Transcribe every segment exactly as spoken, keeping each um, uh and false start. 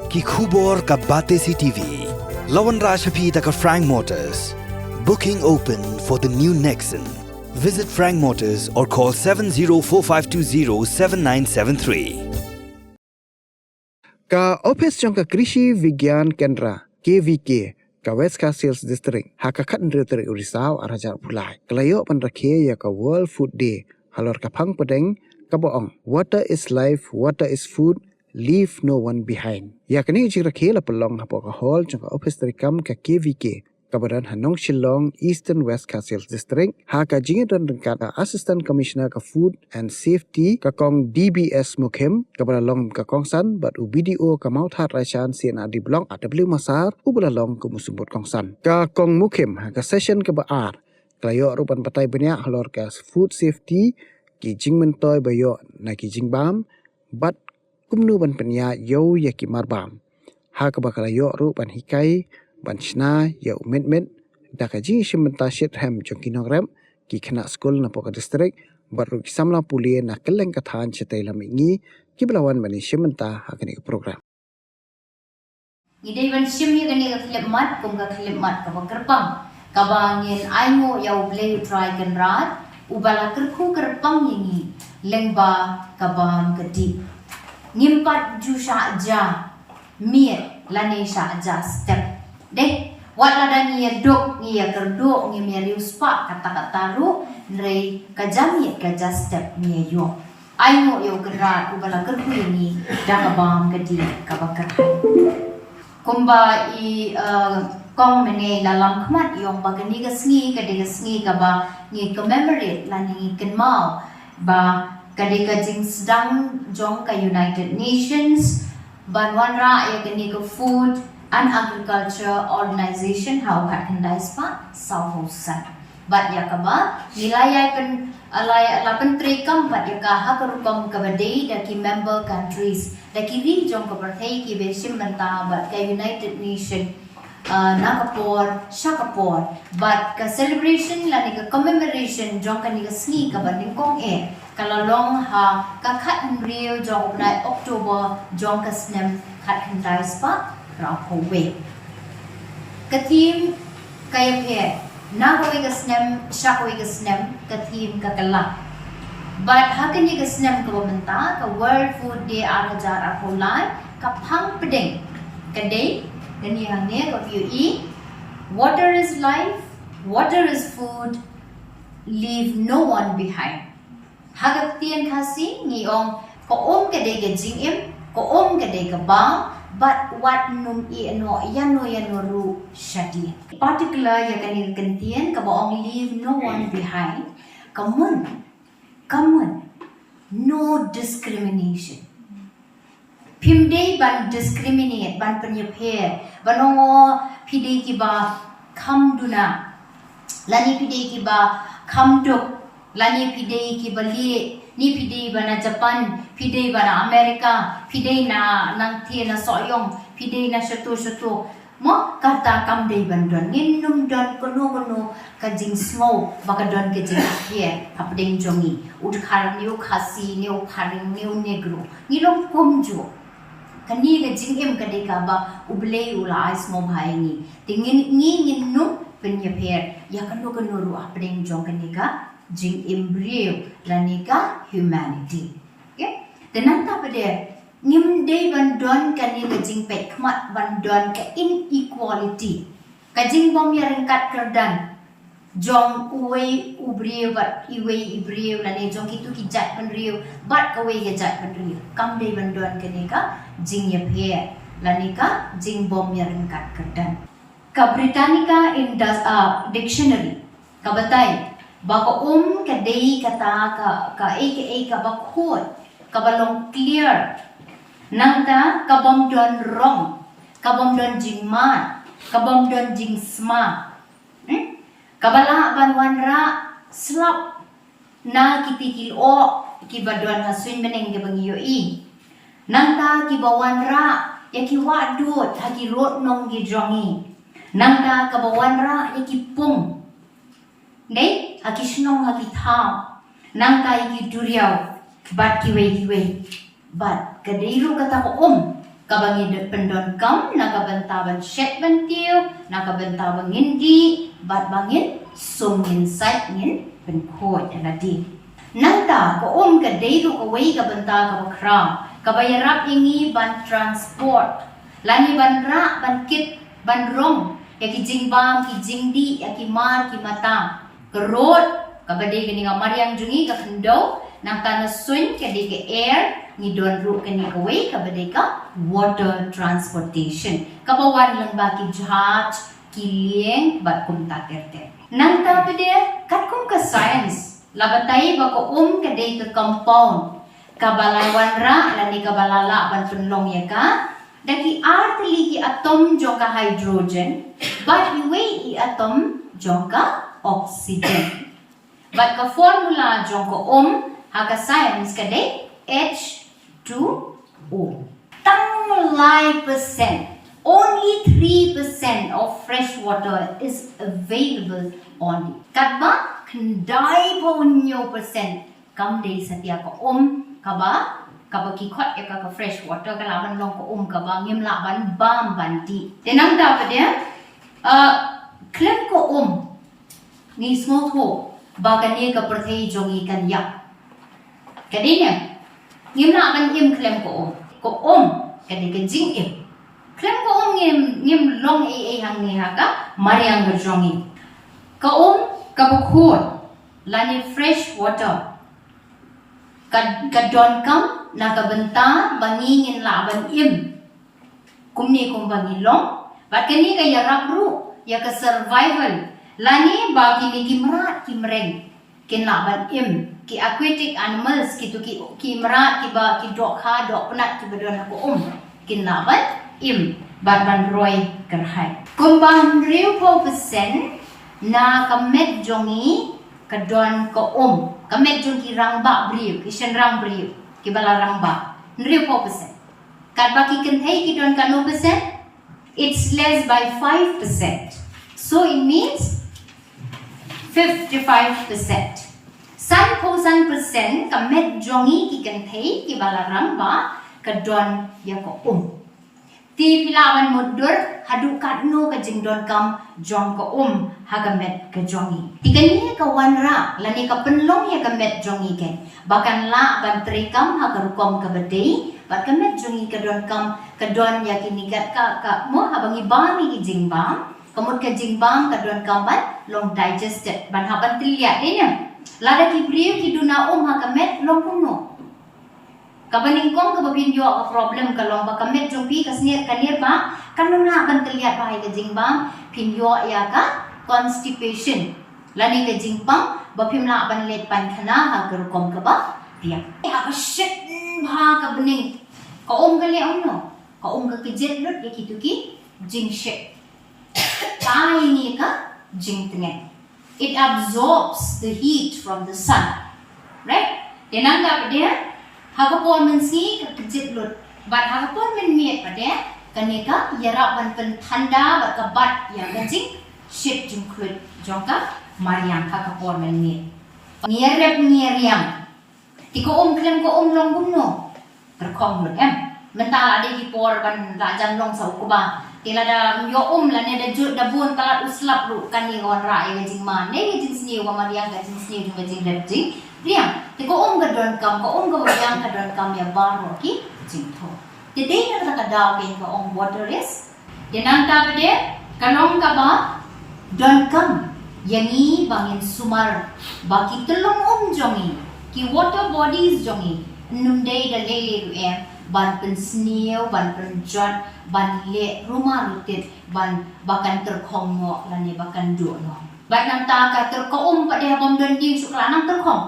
Ki khubor ka Batesi T V. La wanrah sha phi da ka Frank Motors. Booking open for the new Nexon. Visit Frank Motors or call seven zero four five two zero seven nine seven three. Ka ophis jong ka Krishi Vigyan Kendra, K V K, ka West Khasi Hills District, ha ka khathynriew tarik u Risaw ar hajar arphew lai, ka la ïoh ban rakhe ïa ka World Food Day halor ka phang pdeng kaba ong, "Water is life, water is food, leave no one behind." Ïa kane ka jingrakhe la pynlong hapoh ka hall jong ka ophis treikam ka K V K, kaba don ha Nongshillong, Eastern West Khasi Hills District, ha ka jingïadon ryngkat ka Assistant Commissioner ka Food and Safety, ka Kong D B S Mukhim, kaba la long ka kongsan bad u B D O ka Mawthadraishan C and R D Block, R W Masar, uba la long kum u symbud kongsan. Ka Kong Mukhim ha ka session kaba ar, ka la ïoh ruh ban batai bniah halor ka food safety, ki jingmyntoi ba ïoh na ki jingbam, bad kumno ban pynïaid ïew ïa ki marbam. Ha kaba ka la ïoh ruh ban hikai ban shna ïa u miet miet da ka jingïashim bynta shitrhem jong ki nongrep, ki khynnah skul napoh ka district, bad ruh ki samla pule na kylleng ka thaiñ shatei lam mihngi, kiba la wan ban ïashim bynta ha kane ka program. Ngi dei ban shim ïa kane ka khyllipmat kum ka khyllipmat kaba kyrpang, kaba ngin ainguh ïa U Blei U Trai Kynrad, uba la kyrkhu kyrpang ïa ngi lyngba ka bam ka dih. Ngim pat ju shah ja miet lane shah ja step. Dei, wat lada ngi ïa duk, ngi ïa kyrduh, ngim ïa riewspah katta katta ruh, hynrei ka ja miet ka ja step ngi ïa ïoh. Ainguh ïa U Kynrad uba la kyrkhu ïa ngi da ka bam ka dih kaba kyrhai. Kumba i, uh, Kong mynne la lam khmat, i ong ba kane ka sngi ka dei ka sngi kaba ngi commemorate lane ngi kynmaw ba ka dei ka jingsdang jong ka United Nations ban wanrah ïa kane ka Food and Agriculture Organization ha u khatkhyndai spah sawphew san. Bad ïa kaba ngi la ïai pyn, la, la pyntreikam bad ïa ka ha ka rukom kaba dei da ki member countries, da ki ri jong ka pyrthei kiba shim bynta bad ka United Nation, uh, na ka por sha ka por. Bad ka celebration lane ka commemoration jong kane ka sngi kaba nyngkong eh ka la long ha ka khathynriew jong u bnai October jong ka snem khatkhyndai spah hynriewphew wei. Ka theme ka ïapher na kawei ka snem sha kawei ka snem, ka theme ka kylla. Bad ha kane ka snem kaba mynta, ka World Food Day ar hajar arphew lai, ka phang pdeng ka dei kane hangne kaba ïohi: "Water is life, water is food, leave no one behind." Ha ka ktien Khasi ngi ong, ka um ka dei ka jingim, ka um ka dei ka bam, bad wat nym ïeh noh ïano ïano ruh shadien. Particular ïa kane ka kyntien kaba ong "leave no one behind", ka mut, ka mut no discrimination. Phim dei ban discriminate, ban pynïapher, ban ong, "O, phi dei kiba kham duna, lane phi dei kiba kham duk, lane phi dei kiba lieh, ne phi dei ba na Japan, phi dei ba na America, phi dei na nangthie na Sohiong, phi dei na shato shato." Mo, kata kam dei ban don. Ngin nym don kano kano ka jingsngew ba ka don ka jingapher hapdeng jong ngi. U dkhar ne u Khasi, ne u Phareng, ne u Negro, ngi long kumjuh. Kane ka jingim ka dei kaba U Blei u la ai sngewbha ïa ngi. Te ngin, ngi ngin nym pynïapher ïa kano kano ruh hapdeng jong kane ka jingim briew lane ka humanity. Okay? Te nangta pat de, ngim dei ban don kane ka jingpeit khmat ban don ka inequality, ka jingbym ïaryngkat kyrdan jong uwei u briew bad iwei i briew, lane jong kito ki jaitbynriew bad kawei ka jaitbynriew. Kam dei ban don kane ka jingïapher lane ka jingbym ïaryngkat kyrdan. Ka Britannica Indus, ah, Dictionary ka batai ba ka um ka dei kata ka, kaei kaei kaba khuid, kaba long clear. Nangta ka bym don rong, ka bym don jingmad, ka bym don jingsma. Hmm? Kaba lah ban wanrah slap na kiti ki lyoh kiba don ha suiñ bneng kiba ngi ïohi. Nangta kiba wanrah ïa ki wah dud ha ki rud nong ki jong ngi. Nangta kaba wanrah ïa ki pung, dei, ha ki shnong ha ki thaw. Nangta ïa ki duriaw bad kiwei kiwei. Bad ka dei ruh kata ka um Kaba ngi dep pyndonkam na ka bynta ban shet ban tiew, na ka bynta ba ngin dih bad ba ngin sum, ngin sait, ngin pynkhuid ïa lade. Nangta ka um ka dei ruh kawei ka bynta kaba khraw kaba ïarap ïa ngi ban transport lane ban rah, ban kit, ban rong ïa ki jingbam, ki jingdih, ïa ki mar ki mata. Ka rud kaba dei kane ka mariang jong ngi, ka khyndew. Nangta na suiñ ka dei ka air, ngi don ruh kane kawei kaba dei ka water transportation kaba wan lyngba ki jahaj, ki lieng bad kumta ter ter. Nangta pat de katkum ka science la batai ba ka um ka dei ka compound kaba la wanrah lane kaba la lah ban pynlong ïa ka da ki ar tylli ki atom jong ka hydrogen bad iwei i atom jong ka oxygen. Bad ka formula jong ka um ha ka science ka dei H two O. Tang lai percent, only three percent of fresh water is available on it. Katba khyndai phew hynñiew percent kam dei satia ka um kaba, kaba ki khot ïa ka, ka fresh water, ka lah ban long ka um kaba ngim lah ban bam ban dih. Te nangta pat de, uh, khlem ka um ngi sngewthuh ba kane ka pyrthei jong ngi kan ïap. Ka dei ne? Ngim lah ban im khlem ka um. Ka um ka dei ka jingim. Khlem ka um ngim, ngim long ei ei hangne ha ka mariang ka jong ngi. Ka um kaba khuid lane fresh water ka, ka donkam na ka bynta ba ngi ngin lah ban im kumne kumba ngi long. Bad kane ka ïarap ruh ïa ka survival lane ba kine ki mrad ki mreng kin lah ban im. Ki aquatic animals, kito ki, ki mrad kiba, ki dohkha dohpnat kiba don ha ka um, kin lah ban im bad ban roi kyrhai. Kumba hynriew phew percent na ka met jong ngi ka don ka um. Ka met jong ki rangbah briew, ki shynrang briew kiba la rangbah, hynriew phew percent. Katba ki kynthei ki don katno percent? It's less by five percent. So it means fifty-five percent. San phew san percent ka met jong ngi ki kynthei kiba la rangbah ka don ïa ka um. Te phi lah ban mutdur haduh katno ka jingdonkam jong ka um ha ka met ka jong ngi. Te kane ka wanrah lane ka pynlong ïa ka met jong ngi, kan ba kan lah ban treikam ha ka rukom kaba dei, bad ka met jong ngi ka donkam, ka don ïa kine ka, ka, ka mo, haba ngi bam ïa ki jingbam, ka mut ka jingbam ka donkam ban long digested, ban hap ban tylliat, dei ne? Lada ki briew ki duna um ha ka met, long kumno? Kaba nyngkong kaba phin ïoh ka problem ka long ba ka met jong phi ka snier ka nier ba kan ym lah ban tylliat bha ïa ka jingbam, phin ïoh ïa ka constipation lane ka jingpang ba phim lah ban leit painkhana ha ka rukom kaba biang. Ha ka shit bha ka bneng, ka um ka leh kumno? Ka um ka kjit lut ïa kito ki jingshit. Ka ai ïa ngi ka jingtngen. It absorbs the heat from the sun. Right? Te nangta pat de, ha ka por mynsngi ka kjit lut. Bad ha ka por mynmiet pat de, kane ka ïarap ban pynthanda bad ka bat ïa ka jingshit jingkhluit jong ka mariang ha ka por mynmiet. Ngi ïarep ngi ïariang. Te ka um khlem ka um long kumno? Tyrkhong lut em. Mynta la dei ki por ban la jan long sa u kba. Te lada ym ïoh um lane da jur da bun palat u slap ruh, kane ka wanrah ïa ka jingman ne ka jingsniew, ka mariang, ka jingsniew jong ka jingrep jingriang. Te ka um ka donkam, ka um kaba biang ka donkam ïa baroh ki jingthoh. Te dei na kata ka daw kein ka ong water is Te nangta pat de, ka long kaba donkam ïa ngi ba ngin sumar ba ki tyllong um jong ngi, ki water bodies jong ngi, ym dei da lei lei ruh em ban pynsniew, ban pynjot, ban leh rumar rutit, ban ba kan tyrkhong noh lane ba kan duh noh. Bad nangta ka tyrkhong um pat de, ha bym don dieng shuh ka la nang tyrkhong.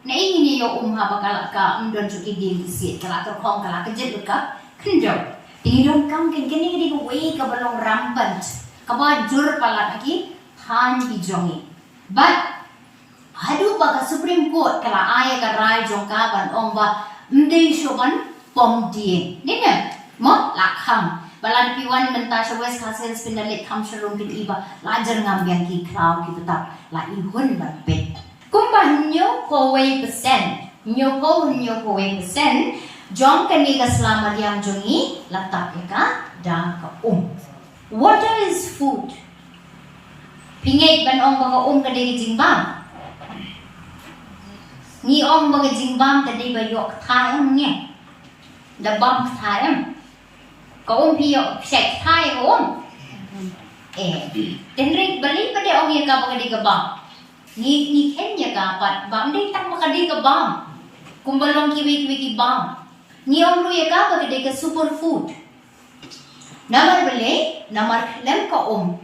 Naei ngin ïa um haba ka la, ka ym don shuh ki dieng ki siej, ka la tyrkhong, ka la kjit lut ka khyndew. Te ngi donkam kein, kane ka dei kawei kaba long rampant, kaba jur palat ha ki thaiñ ki jong ngi. Bad haduh ba ka Supreme Court ka la ai ïa ka rai jong ka ban ong ba ym dei shuh ban pom dieng. Dei ne? Mo, la kham. Ba lada phi wan mynta sha West Khasi Hills phin da leit kham sharum phin i ba la jyrngam biang ki khlaw ki btap, la i hun ban peit. Kumba hynñiewphew wei percent, hynñiewphew, hynñiewphew wei percent Jong kane ka sla mariang jong ngi la tap ïa ka da ka um. Water is food. Phi ngeit ban ong ba ka um ka dei ka jingbam? Ngi ong ba ka jingbam ka dei ba ïoh ktha em ngi? Da bam ktha em? Ka um phi ïoh phi ktha ïa ka um? Eh, tynrai balei ba dei ong ïa ka ba ka dei ka bam? Ngi ngi khein ïa ka pat bam dei tang ba ka dei ka bam. Kumba long kiwei kiwei ki bam. Ngi ong ruh ïa ka ba ka dei ka superfood. Namar balei? Namar khlem ka um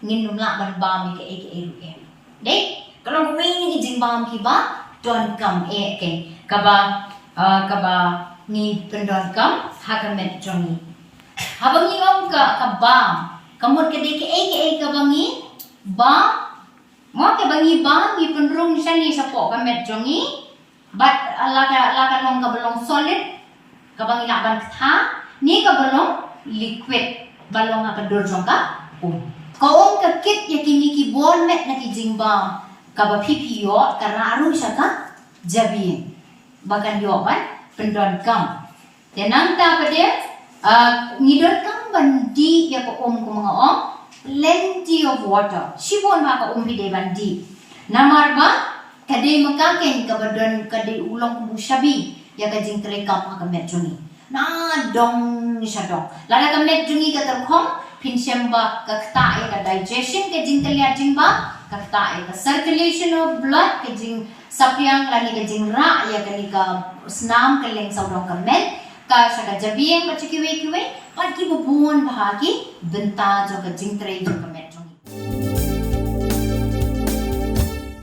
ngin ym lah ban bam ïa kaei kaei ruh em. Dei, ka long kawei na ki jingbam kiba donkam eh kei. Kaba, ah, kaba ngi pyndonkam ha ka met jong ngi. Haba ngi ong ka, ka bam, ka mut ka dei kaei kaei kaba ngi bam, mo kaba ngi bam, ngi pynrung shane shapoh ka met jong ngi. Bad, ah, la ka, la ka long kaba long solid, kaba ngi lah ban ktha, ne kaba long liquid, ba long ha ka dur jong ka um. Ka um ka kit ïa kine ki bun met na ki jingbam, kaba phi phi ïoh, ka rah ruh sha ka jabieng ba kan ïoh ban pyndonkam. Te nangta pat de, ah, ngi donkam ban dih ïa ka um kum nga ong, plenty of water. Shibun bha ka um phi dei ban dih. Namar ba ka dei ma ka keiñ kaba don, ka dei u long kum u shabi ïa ka jingtreikam ha ka met jong ngi. Na dong sha dong. Lada ka met jong ngi ka tyrkhong, phin shem ba ka ktah ïa ka digestion, ka jingkylliat jingbam, ka ktah ïa ka circulation of blood, ka jingsaphriang lane ka jingrah ïa kane ka snam kylleng sawdong ka met, ka sha ka jabieng bad sha kiwei kiwei, bad kiba bun bha ki bynta jong ka jingtrei jong ka met.